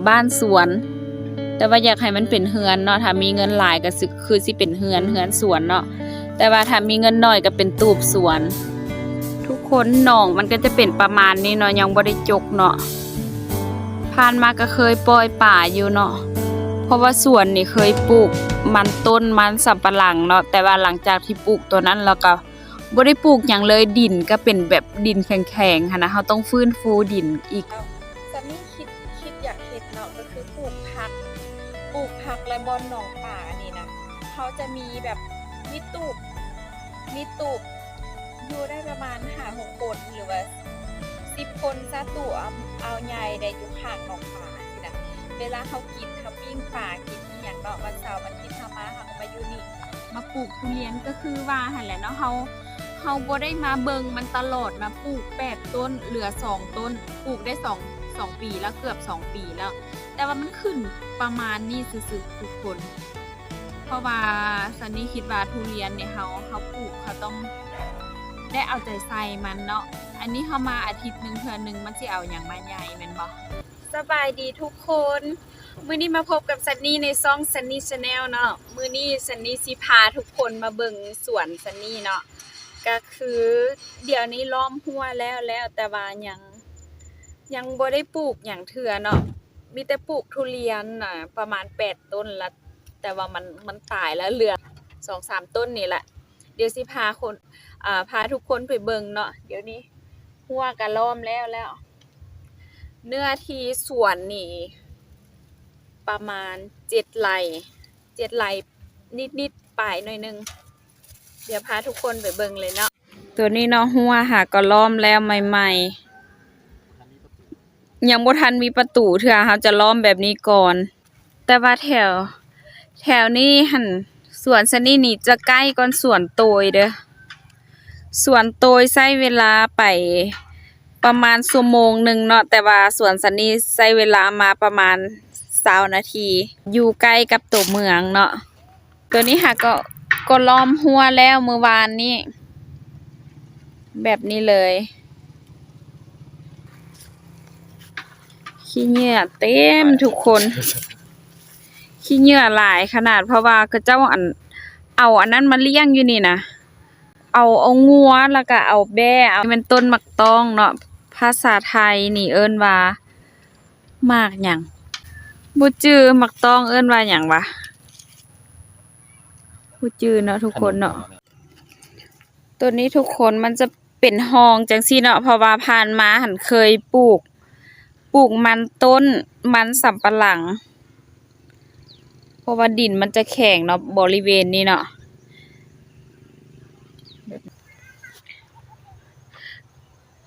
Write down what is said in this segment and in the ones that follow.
ບ້ານສວນ ແຕ່ວ່າຢາກໃຫ້ມັນເປັນເຮືອນເນາະ ຖ້າມີເງິນຫຼາຍກໍຊິ ຄືຊິເປັນເຮືອນ ເຮືອນສວນເນາະ ແຕ່ວ່າຖ້າມີເງິນໜ້ອຍກໍເປັນຕູບສວນ. ທຸກຄົນ ໜອງມັນກໍຈະເປັນປະມານນີ້ເນາະ ຍັງບໍ່ໄດ້ຈົກເນາະ. ຜ່ານມາກໍເຄີຍປ່ອຍປາຢູ່ເນາະ ເພາະວ່າສວນນີ້ເຄີຍປູກມັນຕົ້ນ ມັນສຳປະຫຼັງເນາະ ແຕ່ວ່າຫຼັງຈາກທີ່ປູກຕົວນັ້ນແລ້ວກໍບໍ່ໄດ້ປູກຫຍັງເລີຍ ດິນກໍເປັນແບບດິນແຂງໆຫັ້ນນະ ເຮົາຕ້ອງຟື້ນຟູດິນອີກ. ຊັນນີ້ຄິດ ຄິດຢາກເຮັດເນາະ ກໍຄືປູກຜັກ ປູກຜັກ ແລະ ບ່ອນໜອງປານີ້ນະ ເຮົາຈະມີແບບ ມີຕູບ ມີຕູບ ຢູ່ໄດ້ປະມານຫ້າຫົກຄົນ ຫຼືວ່າສິບຄົນຊະ ຕູ້ເອົາ ເອົາໃຫຍ່ໄດ້ຢູ່ຂ້າງໜອງປາຊີ້ນະ. ເວລາເຮົາກິນ ເຮົາປີ້ງປາກິນອີ່ຫຍັງເນາະ ວັນເສົາວັນອາທິດເຮົາມາ ເຮົາກໍມາຢູ່ນີ້ ມາປູກທຸລຽນ ກໍຄືວ່າຫັ້ນແຫຼະເນາະ ເຮົາ ເຮົາບໍ່ໄດ້ມາເບິ່ງມັນຕະຫຼອດນະ ປູກແປດຕົ້ນ ເຫຼືອສອງຕົ້ນ ປູກໄດ້ສອງ ສອງປີແລ້ວ ເກືອບສອງປີແລ້ວ ແຕ່ວ່າມັນຂຶ້ນປະມານນີ້ຊື່ໆ ທຸກຄົນ. ເພາະວ່າຊັນນີ້ຄິດວ່າທຸລຽນນີ້ ເຮົາ ເຮົາປູກ ເຮົາຕ້ອງໄດ້ເອົາໃຈໃສ່ມັນເນາະ. ອັນນີ້ເຮົາມາອາທິດໜຶ່ງເທື່ອໜຶ່ງ ມັນຊິເອົາຫຍັງມາໃຫຍ່ແມ່ນບໍ່? ສະບາຍດີທຸກຄົນ ມື້ນີ້ມາພົບກັບຊັນນີ້ໃນຊ່ອງ Sunny Channel ເນາະ. ມື້ນີ້ຊັນນີ້ຊິພາທຸກຄົນມາເບິ່ງສວນຊັນນີ້ເນາະ ກະຄືດຽວນີ້ລ້ອມຮົ້ວແລ້ວແລ້ວ ແຕ່ວ່າຍັງ ຍັງບໍ່ໄດ້ປູກຫຍັງເທື່ອເນາະ ມີແຕ່ປູກທຸລຽນນະ ປະມານແປດຕົ້ນລະ ແຕ່ວ່າມັນ ມັນຕາຍລະ ເຫຼືອສອງສາມຕົ້ນນີ້ແຫຼະ. ດຽວຊິພາຄົນ ອາ ພາທຸກຄົນໄປເບິ່ງເນາະ. ດຽວນີ້ຮົ້ວກະລ້ອມແລ້ວແລ້ວ ເນື້ອທີ່ສວນນີ້ປະມານເຈັດໄຮ່ ເຈັດໄຮ່ນິດໆ ປາຍໜ້ອຍໜຶ່ງ. ດຽວພາທຸກຄົນໄປເບິ່ງເລີຍເນາະ. ໂຕນີ້ເນາະ ຮົ້ວຫາກໍລ້ອມແລ້ວໃໝ່ໆ ຍັງບໍ່ທັນມີປະຕູເທື່ອ ເຮົາຈະລ້ອມແບບນີ້ກ່ອນ. ແຕ່ວ່າແຖວ ແຖວນີ້ຫັ້ນ ສວນຊະນິດນີ້ຈະໃກ້ກ່ອນສວນໂຕຍເດີ້. ສວນໂຕຍໃຊ້ເວລາໄປປະມານຊົ່ວໂມງໜຶ່ງເນາະ ແຕ່ວ່າສວນຊະນິດໃຊ້ເວລາມາປະມານຊາວນາທີ ຢູ່ໃກ້ກັບໂຕເມືອງເນາະ. ໂຕນີ້ຫາກໍ ກໍລ້ອມຮົ້ວແລ້ວມື້ວານນີ້ ແບບນີ້ເລີຍ. ຂີ້ເຫຍື້ອເຕັມທຸກຄົນ ຂີ້ເຫຍື້ອຫຼາຍຂະໜາດ ເພາະວ່າເຂົາເຈົ້າ ອັນ ເອົາອັນນັ້ນມາລ້ຽງຢູ່ນີ້ນະ ເອົາ ເອົາງົວ ແລ້ວກະເອົາແບ້ ເອົາ ແມ່ນຕົ້ນໝາກຕ້ອງເນາະ ພາສາໄທນີ້ເອີ້ນວ່າໝາກຫຍັງ ບໍ່ຈື່ ໝາກຕ້ອງເອີ້ນວ່າຫຍັງຫວາ ບໍ່ຈື່ເນາະທຸກຄົນເນາະ. ໂຕນີ້ທຸກຄົນ ມັນຈະເປັນຮ່ອງຈັ່ງຊີ້ເນາະ ເພາະວ່າຜ່ານມາຫັ້ນເຄີຍປູກ ປູກມັນຕົ້ນ ມັນສຳປະຫຼັງ ເພາະວ່າດິນມັນຈະແຂງເນາະ ບໍລິເວນນີ້ເນາະ.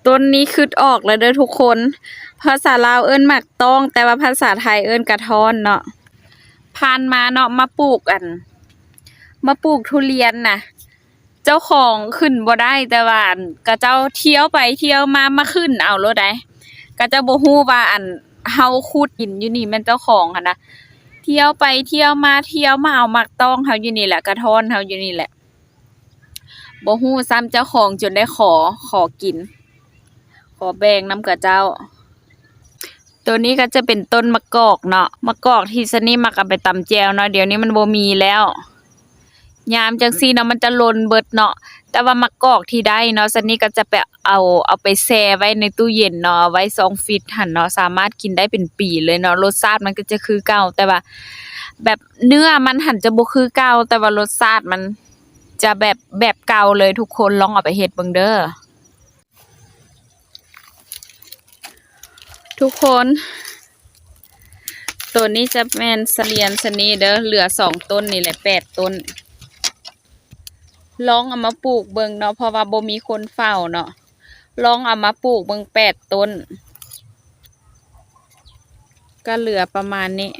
ຕົ້ນນີ້ຄຶດອອກແລ້ວເດີ້ທຸກຄົນ ພາສາລາວເອີ້ນໝາກຕ້ອງ ແຕ່ວ່າພາສາໄທເອີ້ນກະທ້ອນເນາະ. ຜ່ານມາເນາະ ມາປູກ ອັນ ມາປູກທຸລຽນນະ ເຈົ້າຂອງຂຶ້ນບໍ່ໄດ້ ແຕ່ວ່າ ອັນ ເຂົາເຈົ້າທ່ຽວໄປທ່ຽວມາ ມາຂຶ້ນເອົາໂລດໃດ໋. ເຂົາເຈົ້າບໍ່ຮູ້ວ່າ ອັນ ເຮົາຂຸດຫີນຢູ່ນີ້ແມ່ນເຈົ້າຂອງຫັ້ນນະ ທ່ຽວໄປທ່ຽວມາ ທ່ຽວມາເອົາໝາກຕ້ອງເຮົາຢູ່ນີ້ແຫຼະ ກະທ້ອນເຮົາຢູ່ນີ້ແຫຼະ. ບໍ່ຮູ້ຊ້ຳເຈົ້າຂອງຈົນໄດ້ຂໍ ຂໍກິນ ຂໍແບ່ງນຳເຂົາເຈົ້າ. ໂຕນີ້ກໍຈະເປັນຕົ້ນໝາກກອກເນາະ ໝາກກອກທີ່ຊະນິດມັກເອົາໄປຕຳແຈ່ວເນາະ ດຽວນີ້ມັນບໍ່ມີແລ້ວ. ຍາມຈັ່ງຊີ້ເນາະ ມັນຈະຫຼົ່ນເບິດເນາະ ແຕ່ວ່າໝາກກອກທີ່ໄດ້ເນາະ ຊະນິດກໍຈະໄປເອົາ ເອົາໄປແຊ່ໄວ້ໃນຕູ້ເຢັນເນາະ ເອົາໄວ້ຊ່ອງຟຣີດຫັ້ນເນາະ ສາມາດກິນໄດ້ເປັນປີເລີຍເນາະ. ລົດຊາດມັນກໍຈະຄືເກົ່າ ແຕ່ວ່າແບບເນື້ອມັນຫັ້ນຈະບໍ່ຄືເກົ່າ ແຕ່ວ່າລົດຊາດມັນຈະແບບ ແບບເກົ່າເລີຍ. ທຸກຄົນລອງເອົາໄປເຮັດເບິ່ງເດີ້. ທຸກຄົນ ໂຕນີ້ຈະແມ່ນສະລຽນຊະນີເດີ້ ເຫຼືອສອງຕົ້ນນີ້ແຫຼະ ແປດຕົ້ນ. ລອງເອົາມາປູກເບິ່ງເນາະ ເພາະວ່າບໍ່ມີຄົນເຝົ້າເນາະ ລອງເອົາມາປູກເບິ່ງແປດຕົ້ນ ກໍເຫຼືອປະມານນີ້.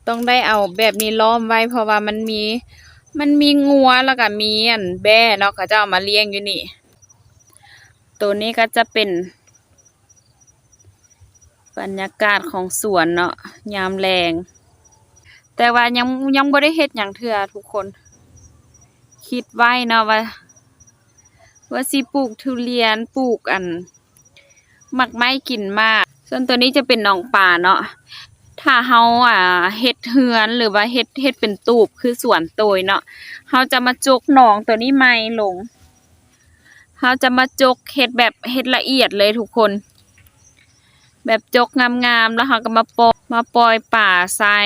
ຕ້ອງໄດ້ເອົາແບບນີ້ລ້ອມໄວ້ ເພາະວ່າມັນມີ ມັນມີງົວ ແລ້ວກໍມີ ອັນ ແບ້ເນາະ ເຂົາເຈົ້າເອົາມາລ້ຽງຢູ່ນີ້. ໂຕນີ້ກໍຈະເປັນບັນຍາກາດຂອງສວນເນາະ ຍາມແລງ ແຕ່ວ່າຍັງ ຍັງບໍ່ໄດ້ເຮັດຫຍັງເທື່ອທຸກຄົນ. ຄິດໄວ້ເນາະວ່າ ວ່າຊິປູກທຸລຽນ ປູກ ອັນ ໝາກໄມ້ກິນໝາກ ສ່ວນຕົວນີ້ຈະເປັນໜອງປາເນາະ. ຖ້າເຮົາ ອ່າ ເຮັດເຮືອນ ຫຼືວ່າເຮັດ ເຮັດເປັນຕູບຄືສວນໂຕຍເນາະ, ເຮົາຈະມາຈົກໜອງຕົວນີ້ໃໝ່ລົງ. ເຮົາຈະມາຈົກເຮັດແບບ ເຮັດລະອຽດເລີຍທຸກຄົນ, ແບບຈົກງາມໆ ແລ້ວເຮົາກໍມາປ່ອຍ ມາປ່ອຍປາໃສ່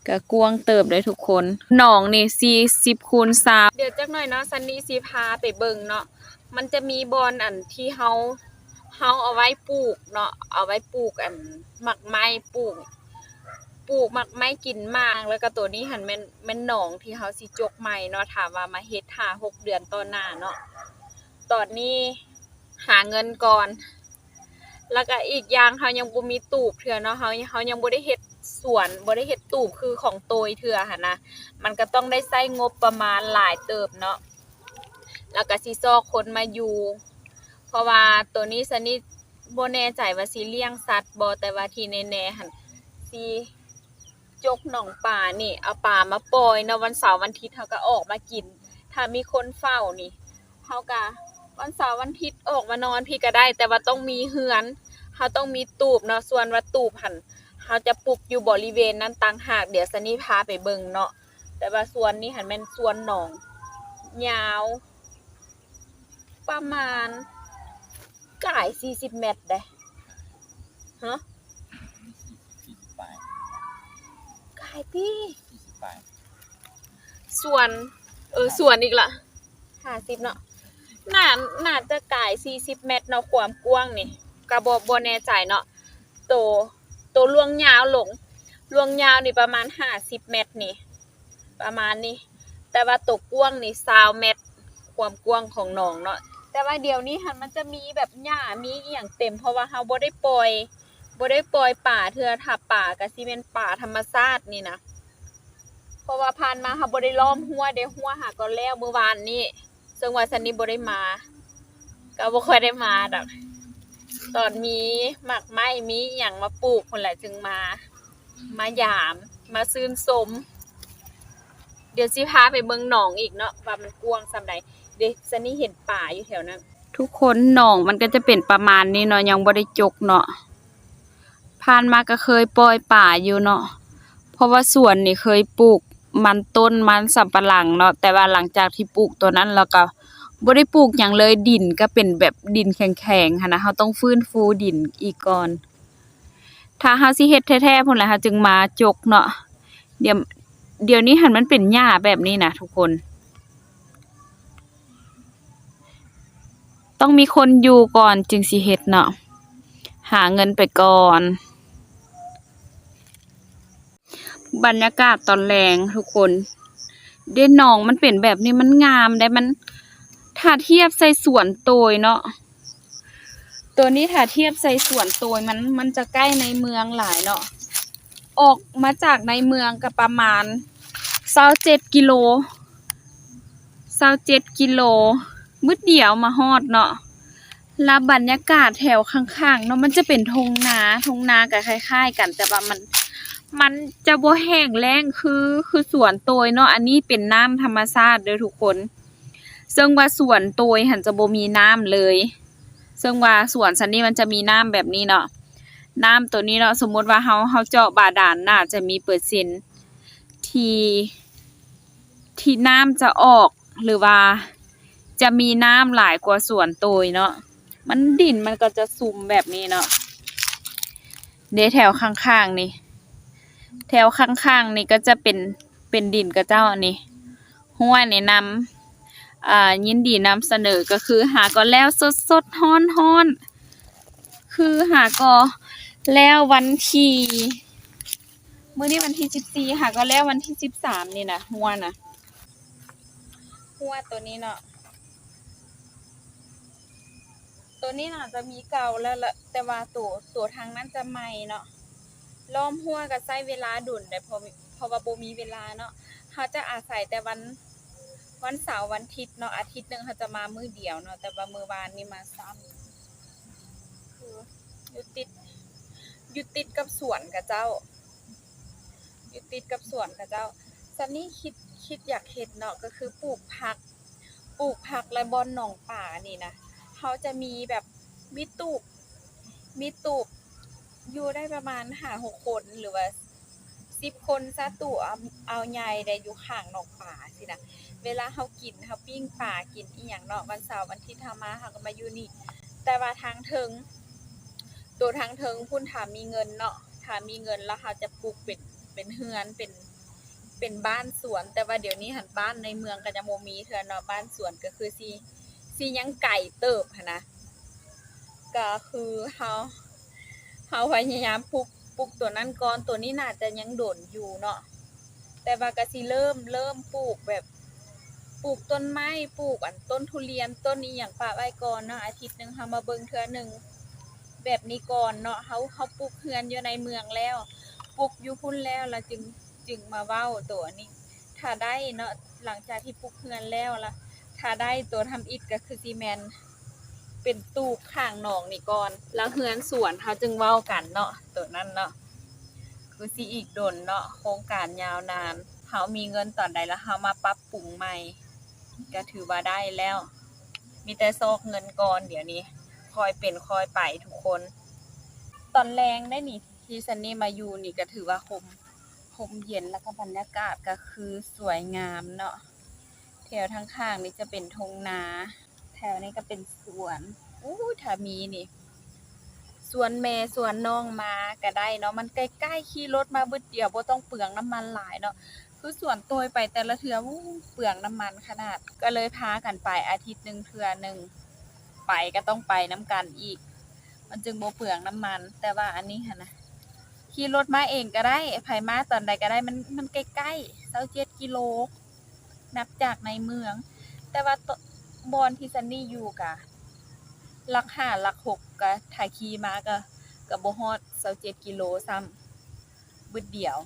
ກະກວ້າງເຕີບເດ້ທຸກຄົນ. ໜອງນີ້ສີ່ສິບຄູນຊາວ. ດຽວຈັກໜ້ອຍເນາະ ຊັນນີຊິພາໄປເບິ່ງເນາະ. ມັນຈະມີບ່ອນອັນທີ່ເຮົາ ເຮົາເອົາໄວ້ປູກເນາະ, ເອົາໄວ້ປູກອັນໝາກໄມ້ ປູກ ປູກໝາກໄມ້ກິນໝາກ. ແລ້ວກະໂຕນີ້ຫັ້ນແມ່ນ ແມ່ນໜອງທີ່ເຮົາຊິຈົກໃໝ່ເນາະ. ຖາມວ່າມາເຮັດຫ້າຫົກເດືອນຕໍ່ໜ້າເນາະ. ຕອນນີ້ຫາເງິນກ່ອນ. ແລ້ວກະອີກຢ່າງເຮົາຍັງບໍ່ມີຕູບເທື່ອເນາະ, ເຮົາ ເຮົາຍັງບໍ່ໄດ້ເຮັດສວນ ບໍ່ໄດ້ເຮັດຕູບຄືຂອງໂຕຍເທື່ອຫັ້ນນະ, ມັນກະຕ້ອງໄດ້ໃຊ້ງົບປະມານຫຼາຍເຕີບເນາະ. ແລ້ວກະຊິຊອກຄົນມາຢູ່ ເພາະວ່າໂຕນີ້ ຊັນນີບໍ່ແນ່ໃຈວ່າຊິລ້ຽງສັດບໍ່, ແຕ່ວ່າທີ່ແນ່ໆຫັ້ນ ຊິ ຈົກໜອງປານີ້ ເອົາປາມາປ່ອຍເນາະ, ວັນເສົາວັນທິດເຮົາກໍອອກມາກິນ. ຖ້າມີຄົນເຝົ້ານີ້ ເຮົາກໍວັນເສົາວັນທິດອອກມານອນພີ້ກໍໄດ້, ແຕ່ວ່າຕ້ອງມີເຮືອນ ເຮົາຕ້ອງມີຕູບເນາະ. ສ່ວນວ່າຕູບຫັ້ນ ເຮົາຈະປຸກຢູ່ບໍລິເວນນັ້ນຕ່າງຫາກ, ດຽວຊັນນີພາໄປເບິ່ງເນາະ. ແຕ່ວ່າສວນນີ້ຫັ້ນແມ່ນສວນໜອງ ຍາວ ປະມານກາຍສີ່ສິບແມັດເດ້. ຮະ? ກາຍຕິ? ສວນ ເອີ ສວນອີກລະ ຫ້າສິບເນາະ. ໜ້າ ໜ້າຈະກາຍສີ່ສິບແມັດເນາະ, ຄວາມກວ້າງນີ້ ກະບໍ່ ບໍ່ແນ່ໃຈເນາະ. ໂຕ ໂຕລວງຍາວລົງ ລວງຍາວນີ້ປະມານຫ້າສິບແມັດນີ້ ປະມານນີ້, ແຕ່ວ່າໂຕກວ້າງນີ້ຊາວແມັດ ຄວາມກວ້າງຂອງໜອງເນາະ. ແຕ່ວ່າດຽວນີ້ຫັ້ນມັນຈະມີແບບຫຍ້າ ມີອີ່ຫຍັງເຕັມ ເພາະວ່າເຮົາບໍ່ໄດ້ປ່ອຍ ບໍ່ໄດ້ປ່ອຍປາເທື່ອ. ຖ້າປາກະຊິແມ່ນປາທຳມະຊາດນີ້ນະ, ເພາະວ່າຜ່ານມາເຮົາບໍ່ໄດ້ລ້ອມຮົ້ວເດ້, ຮົ້ວຫາກໍແລ້ວມື້ວານນີ້. ເຊິ່ງວ່າຊັນນີບໍ່ໄດ້ມາ ກໍບໍ່ຄ່ອຍໄດ້ມາດອກ. ຕອນມີໝາກໄມ້ ມີອີ່ຫຍັງມາປູກພຸ້ນແຫຼະ ຈຶ່ງມາ ມາຢາມ ມາຊື່ນຊົມ. ດຽວຊິພາໄປເບິ່ງໜອງອີກເນາະ ວ່າມັນກວ້າງສ່ຳໃດ. ເດ ຊັນນີເຫັນປາຢູ່ແຖວນັ້ນ. ທຸກຄົນ ໜອງມັນກໍຈະເປັນປະມານນີ້ເນາະ, ຍັງບໍ່ໄດ້ຈົກເນາະ. ຜ່ານມາກໍເຄີຍປ່ອຍປາຢູ່ເນາະ, ເພາະວ່າສວນນີ້ເຄີຍປູກມັນຕົ້ນ ມັນສຳປະຫຼັງເນາະ, ແຕ່ວ່າຫຼັງຈາກທີ່ປູກຕົວນັ້ນແລ້ວກໍບໍ່ໄດ້ປູກຫຍັງເລີຍ. ດິນກໍເປັນແບບດິນແຂງໆຫັ້ນນະ, ເຮົາຕ້ອງຟື້ນຟູດິນອີກກ່ອນ. ຖ້າເຮົາຊິເຮັດແທ້ໆພຸ້ນແຫຼະ ເຮົາຈຶ່ງມາຈົກເນາະ. ດຽວ ດຽວນີ້ຫັ້ນມັນເປັນຫຍ້າແບບນີ້ນະທຸກຄົນ. ຕ້ອງມີຄົນຢູ່ກ່ອນຈຶ່ງຊິເຮັດເນາະ, ຫາເງິນໄປກ່ອນ. ບັນຍາກາດຕອນແລງທຸກຄົນ, ເດ ໜອງມັນເປັນແບບນີ້ ມັນງາມເດ້. ມັນ ຖ້າທຽບໃສ່ສວນໂຕຍເນາະ, ໂຕນີ້ຖ້າທຽບໃສ່ສວນໂຕຍ ມັນ ມັນຈະໃກ້ໃນເມືອງຫຼາຍເນາະ. ອອກມາຈາກໃນເມືອງກໍປະມານຊາວເຈັດກິໂລ ຊາວເຈັດກິໂລ ມື້ດຽວມາຮອດເນາະ. ແລ້ວບັນຍາກາດແຖວຂ້າງໆເນາະ ມັນຈະເປັນທົ່ງນາ, ທົ່ງນາກໍຄ້າຍໆກັນ ແຕ່ວ່າມັນ ມັນຈະບໍ່ແຫ້ງແລ້ງຄື ຄືສວນໂຕຍເນາະ. ອັນນີ້ເປັນນ້ຳທຳມະຊາດເດີທຸກຄົນ, ເຊິ່ງວ່າສວນໂຕຍຫັ້ນຈະບໍ່ມີນ້ຳເລີຍ. ເຊິ່ງວ່າສວນຊັ້ນນີ້ມັນຈະມີນ້ຳແບບນີ້ເນາະ, ນ້ຳໂຕນີ້ເນາະ, ສົມມຸດວ່າເຮົາ ເຮົາເຈາະບາດານ ໜ້າຈະມີເປີເຊັນທີ່ ທີ່ນ້ຳຈະອອກ ຫຼືວ່າຈະມີນ້ຳຫຼາຍກວ່າສວນໂຕຍເນາະ. ມັນ ດິນມັນກໍຈະຊຸ່ມແບບນີ້ເນາະ. ເດ ແຖວຂ້າງໆນີ້ ແຖວຂ້າງໆນີ້ກໍຈະເປັນ ເປັນດິນຂະເຈົ້າ. ອັນນີ້ ຮົ້ວແນະນຳ ອ່າ ຍິນດີນຳສະເໜີ ກໍຄືຫາກໍແລ້ວສົດໆ ຮ້ອນໆ ຄືຫາກໍແລ້ວວັນທີ ມື້ນີ້ວັນທີສິບສີ່ ຫາກໍແລ້ວວັນທີສິບສາມນີ້ນະ ຮົ້ວນະ ຮົ້ວໂຕນີ້ເນາະ. ໂຕນີ້ໜ້າຈະມີເກົ່າແລ້ວລະ ແຕ່ວ່າໂຕ ໂຕທາງນັ້ນຈະໃໝ່ເນາະ. ລ້ອມຮົ້ວກໍໃຊ້ເວລາດົນໄດ໋ ເພາະ ເພາະວ່າບໍ່ມີເວລາເນາະ. ເຮົາຈະອາໄສແຕ່ວັນ ວັນເສົາວັນທິດເນາະ, ອາທິດໜຶ່ງເຮົາຈະມາມື້ດຽວເນາະ, ແຕ່ວ່າມື້ວານນີ້ມາຊ້ຳ. ຄື ຢູ່ຕິດ ຢູ່ຕິດກັບສວນຂະເຈົ້າ ຢູ່ຕິດກັບສວນຂະເຈົ້າ. ຊັນນີ້ຄິດ ຄິດຢາກເຮັດເນາະ ກໍຄືປູກຜັກ ປູກຜັກ ແລະ ບ່ອນໜອງປານີ້ນະ ເຮົາຈະມີແບບ ມີຕູບ ມີຕູບຢູ່ໄດ້ປະມານຫ້າຫົກຄົນ ຫຼືວ່າສິບຄົນຊະ ຕູ້ເອົາ ເອົາໃຫຍ່ໄດ້ ຢູ່ຂ້າງໜອງປາຊີ້ນະ. ເວລາເຮົາກິນ ເຮົາປີ້ງປາ ກິນອີ່ຫຍັງເນາະ ວັນເສົາວັນອາທິດເຮົາມາ ເຮົາກໍມາຢູ່ນີ້. ແຕ່ວ່າທາງເທິງ ໂຕທາງເທິງພຸ້ນ ຖ້າມີເງິນເນາະ ຖ້າມີເງິນແລ້ວເຮົາຈະປຸກເປັນ ເປັນເຮືອນ ເປັນ ເປັນບ້ານສວນ. ແຕ່ວ່າດຽວນີ້ຫັ້ນ ບ້ານໃນເມືອງກໍຍັງບໍ່ມີເທື່ອເນາະ ບ້ານສວນກໍຄືຊິ ຊິຍັງໄກເຕີບຫັ້ນນະ. ກໍຄືເຮົາ ເຮົາພະຍາຍາມປຸກ ປຸກໂຕນັ້ນກ່ອນ. ໂຕນີ້ໜ້າຈະຍັງດົນຢູ່ເນາະ ແຕ່ວ່າກໍຊິເລີ່ມ ເລີ່ມປູກແບບ ປູກຕົ້ນໄມ້ ປູກອັນຕົ້ນທຸລຽນ ຕົ້ນອີ່ຫຍັງປະໄວ້ກ່ອນເນາະ. ອາທິດໜຶ່ງເຮົາມາເບິ່ງເທື່ອໜຶ່ງແບບນີ້ກ່ອນເນາະ. ເຮົາ ເຮົາປຸກເຮືອນຢູ່ໃນເມືອງແລ້ວ ປຸກຢູ່ພຸ້ນແລ້ວ ແລ້ວຈຶ່ງ ຈຶ່ງມາເວົ້າໂຕອັນນີ້ ຖ້າໄດ້ເນາະ. ຫຼັງຈາກທີ່ປຸກເຮືອນແລ້ວລະ ຖ້າໄດ້ໂຕທຳອິດກໍຄືຊິແມ່ນເປັນຕູບຂ້າງໜອງນີ້ກ່ອນ ແລ້ວເຮືອນສວນເຮົາຈຶ່ງເວົ້າກັນເນາະ ໂຕນັ້ນເນາະ. ຄືຊິອີກດົນເນາະ ໂຄງການຍາວນານ. ເຮົາມີເງິນຕອນໃດລະເຮົາມາປັບປຸງໃໝ່ ກໍຖືວ່າໄດ້ແລ້ວ. ມີແຕ່ຊອກເງິນກ່ອນ ດຽວນີ້ຄ່ອຍເປັນຄ່ອຍໄປທຸກຄົນ. ຕອນແລງໄດ໋ນີ້ ທີ່ຊັນນີມາຢູ່ນີ້ກໍຖືວ່າຮົ່ມ ຮົ່ມເຢັນ ແລ້ວກໍບັນຍາກາດກໍຄືສວຍງາມເນາະ. ແຖວທາງຂ້າງນີ້ຈະເປັນທົ່ງນາ ແຖວນີ້ກໍເປັນສວນ. ໂອ້ຍ ຖ້າມີນີ້ ຊວນແມ່ຊວນນ້ອງມາກໍໄດ້ເນາະ ມັນໃກ້ໆ ຂີ່ລົດມາບຶດດຽວ ບໍ່ຕ້ອງເປືອງນ້ຳມັນຫຼາຍເນາະ. ຄືສວນໂຕຍໄປແຕ່ລະເທື່ອ ໂອ້ ເປືອງນ້ຳມັນຂະໜາດ. ກໍເລີຍພາກັນໄປອາທິດໜຶ່ງເທື່ອໜຶ່ງ ໄປກໍຕ້ອງໄປນຳກັນອີກ ມັນຈຶ່ງບໍ່ເປືອງນ້ຳມັນ. ແຕ່ວ່າອັນນີ້ຫັ້ນນະ ຂີ່ລົດມາເອງກໍໄດ້ ໃຜມາຕອນໃດກໍໄດ້ ມັນ ມັນໃກ້ໆ ຊາວເຈັດກິໂລ ນັບຈາກໃນເມືອງ. ແຕ່ວ່າ ຕ- ບ່ອນທີ່ຊັນນີຢູ່ກະຫຼັກຫ້າ ຫຼັກຫົກ ກະຖ້າຂີ່ມາກະ ກະບໍ່ຮອດຊາວເຈັດກິໂລຊ້ຳ ບຶດດຽວ.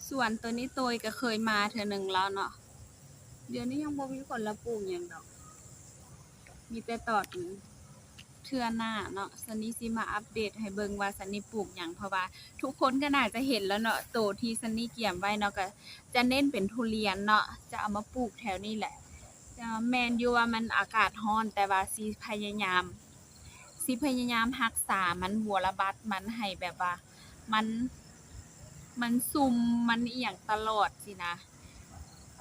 ສວນໂຕນີ້ໂຕຍກະເຄີຍມາເທື່ອໜຶ່ງແລ້ວເນາະ. ດຽວນີ້ຍັງບໍ່ມີຄົນລະປູກຫຍັງດອກ ມີແຕ່ຕອນ ເທື່ອໜ້າເນາະ ຊັນນີຊິມາອັບເດດໃຫ້ເບິ່ງວ່າຊັນນີປູກຫຍັງ ເພາະວ່າທຸກຄົນກໍໜ້າຈະເຫັນແລ້ວເນາະ ໂຕທີ່ຊັນນີກຽມໄວ້ເນາະ ກໍຈະເນັ້ນເປັນທຸລຽນເນາະ ຈະເອົາມາປູກແຖວນີ້ແຫຼະ. ແມ່ນຢູ່ວ່າມັນອາກາດຮ້ອນ ແຕ່ວ່າຊິພະຍາຍາມ ຊິພະຍາຍາມຮັກສາມັນ ບົວລະບັດມັນໃຫ້ແບບວ່າ ມັນ ມັນຊຸ່ມ ມັນອີ່ຫຍັງຕະຫຼອດຊີ້ນະ.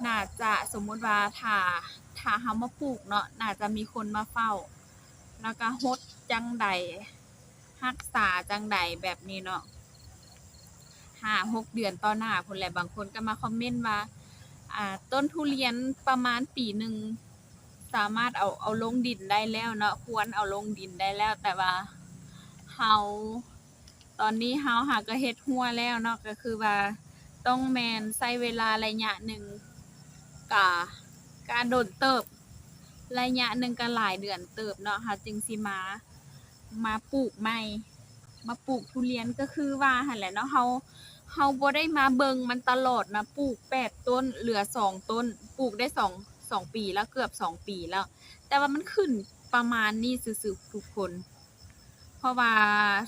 ໜ້າຈະ ສົມມຸດວ່າຖ້າ ຖ້າເຮົາມາປູກເນາະ ໜ້າຈະມີຄົນມາເຝົ້າ ແລ້ວກະຫົດຈັ່ງໃດ ຮັກສາຈັ່ງໃດແບບນີ້ເນາະ ຫ້າຫົກເດືອນຕໍ່ໜ້າພຸ້ນແຫຼະ. ບາງຄົນກໍມາຄອມເມັນວ່າ ອ່າ ຕົ້ນທຸລຽນປະມານປີໜຶ່ງ ສາມາດເອົາ ເອົາລົງດິນໄດ້ແລ້ວເນາະ ຄວນເອົາລົງດິນໄດ້ແລ້ວ ແຕ່ວ່າເຮົາ ຕອນນີ້ເຮົາຫາກໍເຮັດຮົ້ວແລ້ວເນາະ ກໍຄືວ່າຕ້ອງແມ່ນໃຊ້ເວລາໄລຍະໜຶ່ງ ກະ ກະດົນເຕີບ ໄລຍະໜຶ່ງກະຫຼາຍເດືອນເຕີບເນາະ ເຮົາຈຶ່ງຊິມາ ມາປູກໃໝ່ ມາປູກທຸລຽນ ກໍຄືວ່າຫັ້ນແຫຼະເນາະ ເຮົາ ເຮົາບໍ່ໄດ້ມາເບິ່ງມັນຕະຫຼອດນະ ປູກແປດຕົ້ນ ເຫຼືອສອງຕົ້ນ ປູກໄດ້ສອງ ສອງປີແລ້ວ ເກືອບສອງປີແລ້ວ ແຕ່ວ່າມັນຂຶ້ນປະມານນີ້ຊື່ໆ ທຸກຄົນ. ເພາະວ່າ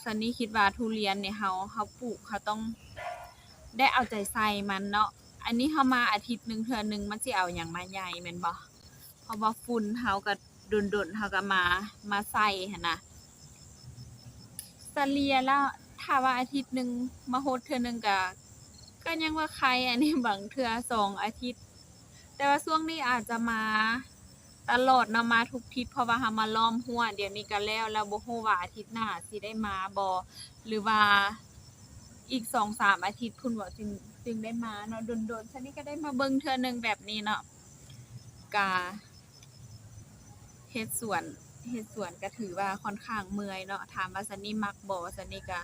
ຊັນນີຄິດວ່າທຸລຽນນີ້ ເຮົາ ເຮົາປູກ ເຮົາຕ້ອງໄດ້ເອົາໃຈໃສ່ມັນເນາະ. ອັນນີ້ເຮົາມາອາທິດໜຶ່ງເທື່ອໜຶ່ງ ມັນຊິເອົາຫຍັງມາໃຫຍ່ແມ່ນບໍ່? ເພາະວ່າຝຸ່ນເຮົາກໍດົນໆ ເຮົາກໍມາ ມາໃສ່ຫັ້ນນະ. ສະເລ່ຍແລ້ວ ຖ້າວ່າອາທິດໜຶ່ງມາຫົດເທື່ອໜຶ່ງກໍ ກໍຍັງວ່າໄຄ ອັນນີ້ບາງເທື່ອສອງອາທິດ ແຕ່ວ່າຊ່ວງນີ້ອາດຈະມາຕະຫຼອດເນາະ ມາທຸກທິດ ເພາະວ່າເຮົາມາລ້ອມຮົ້ວ. ດຽວນີ້ກໍແລ້ວແລ້ວ ບໍ່ຮູ້ວ່າອາທິດໜ້າຊິໄດ້ມາບໍ່ ຫຼືວ່າອີກສອງສາມອາທິດພຸ້ນບໍ່ ຈຶ່ງ ຈຶ່ງໄດ້ມາເນາະ. ດົນໆ ຊະນີ້ກໍໄດ້ມາເບິ່ງເທື່ອໜຶ່ງແບບນີ້ເນາະ. ກະເຮັດສວນ ເຮັດສວນກະຖືວ່າຂ້ອນຂ້າງເມື່ອຍເນາະ. ຖາມວ່າຊະນີ້ມັກບໍ່? ຊະນີ້ກະ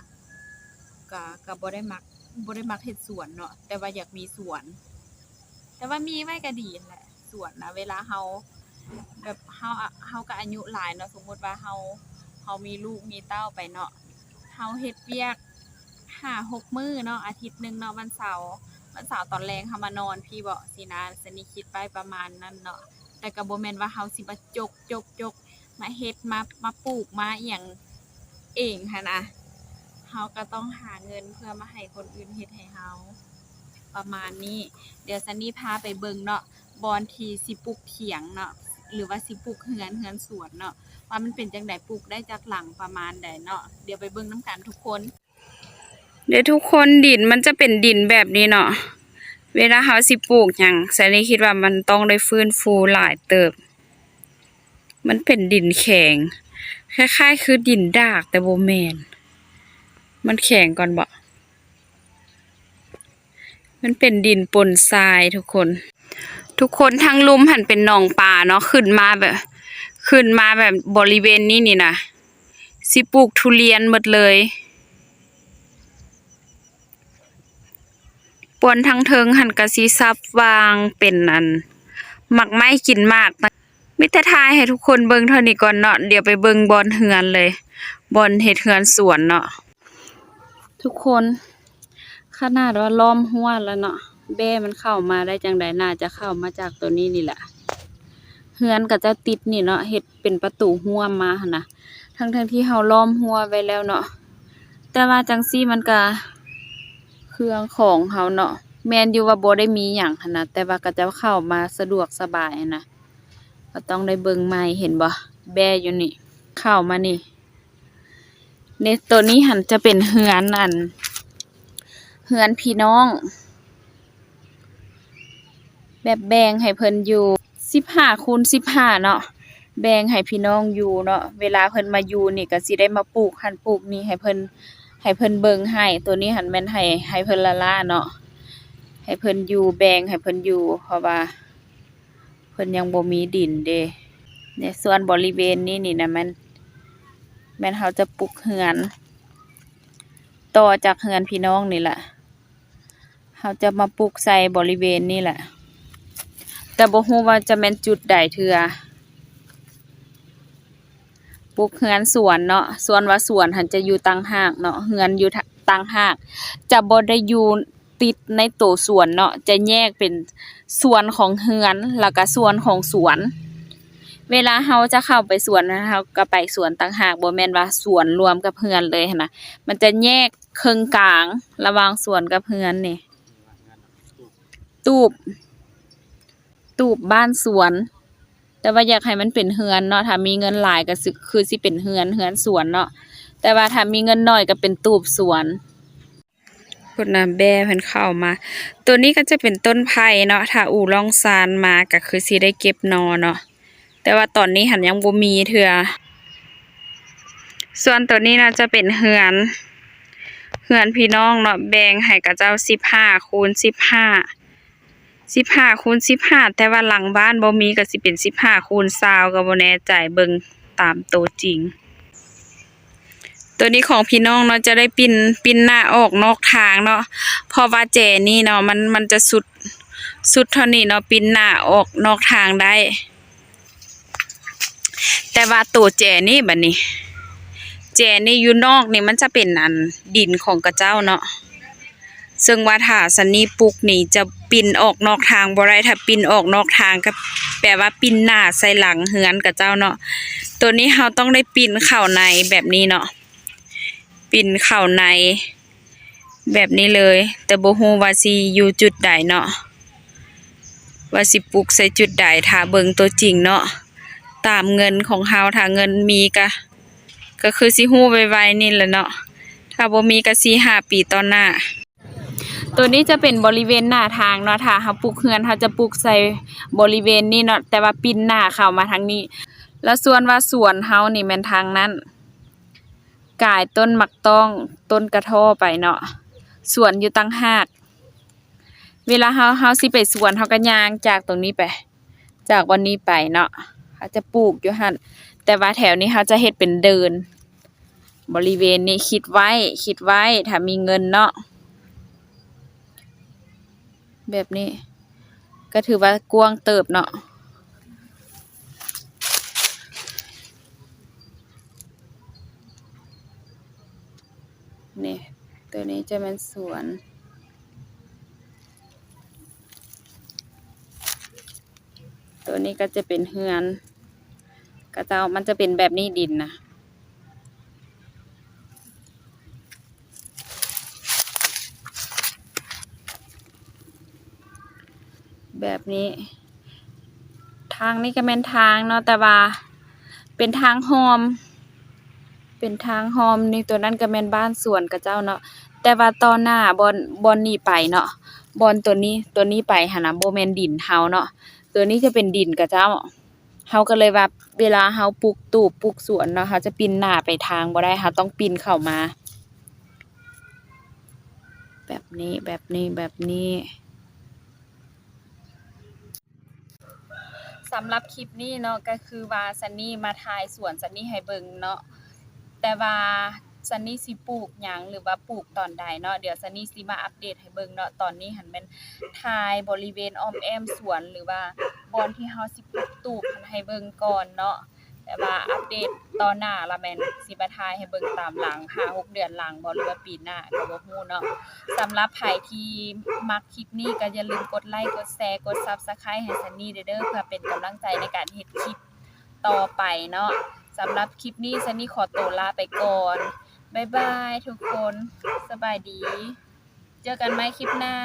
ກະ ກະບໍ່ໄດ້ມັກ ບໍ່ໄດ້ມັກເຮັດສວນເນາະ ແຕ່ວ່າຢາກມີສວນ ແຕ່ວ່າມີໄວ້ກະດີຫັ້ນແຫຼະ. ສວນນະ ເວລາເຮົາ ແບບເຮົາ ເຮົາກະອາຍຸຫຼາຍເນາະ ສົມມຸດວ່າເຮົາ ເຮົາມີລູກມີເຕົ້າໄປເນາະ ເຮົາເຮັດວຽກຫ້າຫົກມື້ເນາະ ອາທິດໜຶ່ງເນາະ ວັນເສົາ ວັນເສົາຕອນແລງເຮົາມານອນພີ້ເບາະຊີ້ນະ. ຊະນີ້ຄິດໄວ້ປະມານນັ້ນເນາະ ແຕ່ກໍບໍ່ແມ່ນວ່າເຮົາຊິມາຈົກ ຈົກ ຈົກ ມາເຮັດ ມາ ມາປູກ ມາອີ່ຫຍັງເອງຫັ້ນນະ. ເຮົາກໍຕ້ອງຫາເງິນເພື່ອມາໃຫ້ຄົນອື່ນເຮັດໃຫ້ເຮົາ ປະມານນີ້. ດຽວຊະນີ້ພາໄປເບິ່ງເນາະ ບ່ອນທີ່ຊິປຸກຖຽງເນາະ ຫຼືວ່າຊິປຸກເຮືອນ ເຮືອນສວນເນາະ ວ່າມັນເປັນຈັ່ງໃດ ປູກໄດ້ຈັກຫຼັງປະມານໃດເນາະ. ດຽວໄປເບິ່ງນຳກັນທຸກຄົນ. ເດ້ທຸກຄົນ ດິນມັນຈະເປັນດິນແບບນີ້ເນາະ. ເວລາເຮົາຊິປູກຫຍັງ ໄຊນີຄິດວ່າມັນຕ້ອງໄດ້ຟື້ນຟູຫຼາຍເຕີບ. ມັນເປັນດິນແຂງ ຄ້າຍໆຄືດິນດາກ ແຕ່ບໍ່ແມ່ນ. ມັນແຂງກ່ອນບໍ? ມັນເປັນດິນປົນຊາຍທຸກຄົນ. ທຸກຄົນ ທາງລຸ່ມຫັ້ນເປັນໜອງປາເນາະ ຂຶ້ນມາແບບ ຂຶ້ນມາແບບບໍລິເວນນີ້ນີ້ນະ ຊິປູກທຸລຽນໝົດເລີຍ. ບ່ອນທາງເທິງຫັ້ນກະຊິສັບຫວ່າງເປັນອັນ ໝາກໄມ້ກິນໝາກ. ມີແຕ່ຖ່າຍໃຫ້ທຸກຄົນເບິ່ງເທົ່ານີ້ກ່ອນເນາະ. ດຽວໄປເບິ່ງບ່ອນເຮືອນເລີຍ ບ່ອນເຮັດເຮືອນສວນເນາະ. ທຸກຄົນ ຂະໜາດວ່າລ້ອມຮົ້ວແລ້ວເນາະ ແບ້ມັນເຂົ້າມາໄດ້ຈັ່ງໃດ? ໜ້າຈະເຂົ້າມາຈາກໂຕນີ້ນີ້ແຫຼະ. ເຮືອນເຂົາເຈົ້າຕິດນີ້ເນາະ ເຮັດເປັນປະຕູຮົ້ວມາຫັ້ນນະ ທັງໆທີ່ເຮົາລ້ອມຮົ້ວໄວ້ແລ້ວເນາະ. ແຕ່ວ່າຈັ່ງຊີ້ມັນກະເຄື່ອງຂອງເຮົາເນາະ ແມ່ນຢູ່ວ່າບໍ່ໄດ້ມີຫຍັງຫັ້ນນະ ແຕ່ວ່າເຂົາເຈົ້າເຂົ້າມາສະດວກສະບາຍຫັ້ນນະ. ກໍຕ້ອງໄດ້ເບິ່ງໃໝ່ ເຫັນບໍ່ ແບ້ຢູ່ນີ້ ເຂົ້າມານີ້. ເນ ໂຕນີ້ຫັ້ນຈະເປັນເຮືອນອັນ ເຮືອນພີ່ນ້ອງ ແບບແບ່ງໃຫ້ເພິ່ນຢູ່ ສິບຫ້າຄູນສິບຫ້າເນາະ ແບ່ງໃຫ້ພີ່ນ້ອງຢູ່ເນາະ. ເວລາເພິ່ນມາຢູ່ນີ້ກໍຊິໄດ້ມາປູກຫັ້ນປູກນີ້ໃຫ້ເພິ່ນ ໃຫ້ເພິ່ນເບິ່ງໃຫ້. ໂຕນີ້ຫັ້ນແມ່ນໃຫ້ ໃຫ້ເພິ່ນລ້າໆເນາະ ໃຫ້ເພິ່ນຢູ່ ແບ່ງໃຫ້ເພິ່ນຢູ່ ເພາະວ່າ ເພິ່ນຍັງບໍ່ມີດິນເດ້. ໃນສ່ວນບໍລິເວນນີ້ນີ້ນະ ແມ່ນ ແມ່ນເຮົາຈະປຸກເຮືອນຕໍ່ຈາກເຮືອນພີ່ນ້ອງນີ້ລະ ເຮົາຈະມາປຸກໃສ່ບໍລິເວນນີ້ລະ ແຕ່ບໍ່ຮູ້ວ່າຈະແມ່ນຈຸດໃດເທື່ອ. ປຸກເຮືອນສວນເນາະ ສ່ວນວ່າສວນຫັ້ນຈະຢູ່ຕ່າງຫາກເນາະ ເຮືອນຢູ່ຕ່າງຫາກ ຈະບໍ່ໄດ້ຢູ່ ຕິດໃນໂຕສວນເນາະ ຈະແຍກເປັນສ່ວນຂອງເຮືອນ ແລ້ວກະສ່ວນຂອງສວນ. ເວລາເຮົາຈະເຂົ້າໄປສວນ ເຮົາກະໄປສວນຕ່າງຫາກ ບໍ່ແມ່ນວ່າສວນລວມກັບເຮືອນເລີຍຫັ້ນນະ. ມັນຈະແຍກເຄິ່ງກາງລະຫວ່າງສວນກັບເຮືອນນີ້ ຕູບ ຕູບບ້ານສວນ. ແຕ່ວ່າຢາກໃຫ້ມັນເປັນເຮືອນເນາະ ຖ້າມີເງິນຫຼາຍກະຄືຊິເປັນເຮືອນ ເຮືອນສວນເນາະ ແຕ່ວ່າຖ້າມີເງິນໜ້ອຍກະເປັນຕູບສວນ. ພຸ້ນນະ ແບ້ເພິ່ນເຂົ້າມາ. ໂຕນີ້ກໍຈະເປັນຕົ້ນໄຜ່ເນາະ ຖ້າອູ່ລ່ອງຊານມາກໍຄືຊິໄດ້ເກັບໜໍ່ເນາະ ແຕ່ວ່າຕອນນີ້ຫັ້ນຍັງບໍ່ມີເທື່ອ. ສ່ວນໂຕນີ້ນະຈະເປັນເຮືອນ ເຮືອນພີ່ນ້ອງເນາະ ແບ່ງໃຫ້ເຂົາເຈົ້າສິບຫ້າຄູນສິບຫ້າ ສິບຫ້າຄູນສິບຫ້າ ແຕ່ວ່າຫຼັງບ້ານບໍ່ມີ ກໍຊິເປັນສິບຫ້າຄູນຊາວ ກໍບໍ່ແນ່ໃຈ ເບິ່ງຕາມໂຕຈິງ. ໂຕນີ້ຂອງພີ່ນ້ອງເນາະ ຈະໄດ້ປິ່ນ ປິ່ນໜ້າອອກນອກທາງເນາະ ເພາະວ່າແຈນີ້ເນາະ ມັນ ມັນຈະສຸດ ສຸດເທົ່ານີ້ເນາະ ປິ່ນໜ້າອອກນອກທາງໄດ້. ແຕ່ວ່າໂຕແຈນີ້ ບັດນີ້ ແຈນີ້ຢູ່ນອກນີ້ ມັນຈະເປັນອັນດິນຂອງເຂົາເຈົ້າເນາະ ເຊິ່ງວ່າຖ້າຊະນີປຸກນີ້ຈະປິ່ນອອກນອກທາງບໍ່ໄດ້ ຖ້າປິ່ນອອກນອກທາງກໍແປວ່າປິ່ນໜ້າໃສ່ຫຼັງເຮືອນເຂົາເຈົ້າເນາະ. ໂຕນີ້ເຮົາຕ້ອງໄດ້ປິ່ນເຂົ້າໃນແບບນີ້ເນາະ ປິ່ນເຂົ້າໃນ ແບບນີ້ເລີຍ ແຕ່ບໍ່ຮູ້ວ່າຊິຢູ່ຈຸດໃດເນາະ ວ່າຊິປຸກໃສ່ຈຸດໃດ ຖ້າເບິ່ງຕົວຈິງເນາະ ຕາມເງິນຂອງເຮົາ ຖ້າເງິນມີກະ ກະຄືຊິຮູ້ໄວໆນີ້ແຫຼະເນາະ ຖ້າບໍ່ມີກະສີ່ຫ້າປີຕໍ່ໜ້າ. ໂຕນີ້ຈະເປັນບໍລິເວນໜ້າທາງເນາະ ຖ້າເຮົາປຸກເຮືອນ ເຮົາຈະປຸກໃສ່ບໍລິເວນນີ້ເນາະ ແຕ່ວ່າປິ່ນໜ້າເຂົ້າມາທາງນີ້ ແລ້ວສ່ວນວ່າສວນເຮົານີ້ແມ່ນທາງນັ້ນ ກາຍຕົ້ນໝາກຕ້ອງ ຕົ້ນກະທໍ້ໄປເນາະ ສວນຢູ່ຕ່າງຫາກ. ເວລາເຮົາ ເຮົາຊິໄປສວນ ເຮົາກໍຍ່າງຈາກຕົງນີ້ໄປ ຈາກບ່ອນນີ້ໄປເນາະ ເຮົາຈະປູກຢູ່ຫັ້ນ ແຕ່ວ່າແຖວນີ້ເຮົາຈະເຮັດເປັນເດີ່ນ ບໍລິເວນນີ້ ຄິດໄວ້ ຄິດໄວ້ ຖ້າມີເງິນເນາະ ແບບນີ້ ກໍຖືວ່າກວ້າງເຕີບເນາະ. ນີ້ ໂຕນີ້ຈະແມ່ນສວນ ໂຕນີ້ກໍຈະເປັນເຮືອນ ເຂົາເຈົ້າ ມັນຈະເປັນແບບນີ້ດິນນະ ແບບນີ້. ທາງນີ້ກໍແມ່ນທາງເນາະ ແຕ່ວ່າ ເປັນທາງຮ່ອມ ເປັນທາງຮ່ອມນີ້. ໂຕນັ້ນກໍແມ່ນບ້ານສວນເຂົາເຈົ້າເນາະ, ແຕ່ວ່າຕໍ່ໜ້າບ່ອນ ບ່ອນນີ້ໄປເນາະ ບ່ອນໂຕນີ້ ໂຕນີ້ໄປຫັ້ນນະ ບໍ່ແມ່ນດິນເຮົາເນາະ, ໂຕນີ້ຈະເປັນດິນເຂົາເຈົ້າ. ເຮົາກໍເລີຍວ່າ ເວລາເຮົາປູກຕູບ ປູກສວນເນາະ ເຮົາຈະປິ່ນໜ້າໄປທາງບໍ່ໄດ້ ເຮົາຕ້ອງປິ່ນເຂົ້າມາ ແບບນີ້ ແບບນີ້ ແບບນີ້. ສຳລັບຄລິບນີ້ເນາະ ກໍຄືວ່າຊັນນີ່ມາຖ່າຍສວນຊັນນີ່ໃຫ້ເບິ່ງເນາະ, ແຕ່ວ່າຊັນນີ່ຊິປູກຫຍັງ ຫຼືວ່າປູກຕອນໃດເນາະ ດຽວຊັນນີ່ຊິມາອັບເດດໃຫ້ເບິ່ງເນາະ. ຕອນນີ້ຫັ້ນແມ່ນຖ່າຍບໍລິເວນອ້ອມແອ້ມສວນ ຫຼືວ່າບ່ອນທີ່ເຮົາຊິປູກຕູບຫັ້ນໃຫ້ເບິ່ງກ່ອນເນາະ. ແຕ່ວ່າອັບເດດຕໍ່ໜ້າລະແມ່ນຊິມາຖ່າຍໃຫ້ເບິ່ງຕາມຫຼັງ ຫ້າຫົກເດືອນຫຼັງບໍ ຫຼືວ່າປີໜ້າກໍບໍ່ຮູ້ເນາະ. ສຳລັບໃຜທີ່ມັກຄລິບນີ້ກໍຢ່າລືມກົດໄລ ກົດແຊ ກົດ Subscribe ໃຫ້ຊັນນີ່ເດີ ເພື່ອເປັນກຳລັງໃຈໃນການເຮັດຄລິບຕໍ່ໄປເນາະ. ສຳລັບຄລິບນີ້ຊັນນີ່ຂໍໂຕລາໄປກ່ອນ. ບາຍບາຍທຸກຄົນ ສະບາຍດີ ເຈີກັນໃໝ່ຄລິບໜ້າ.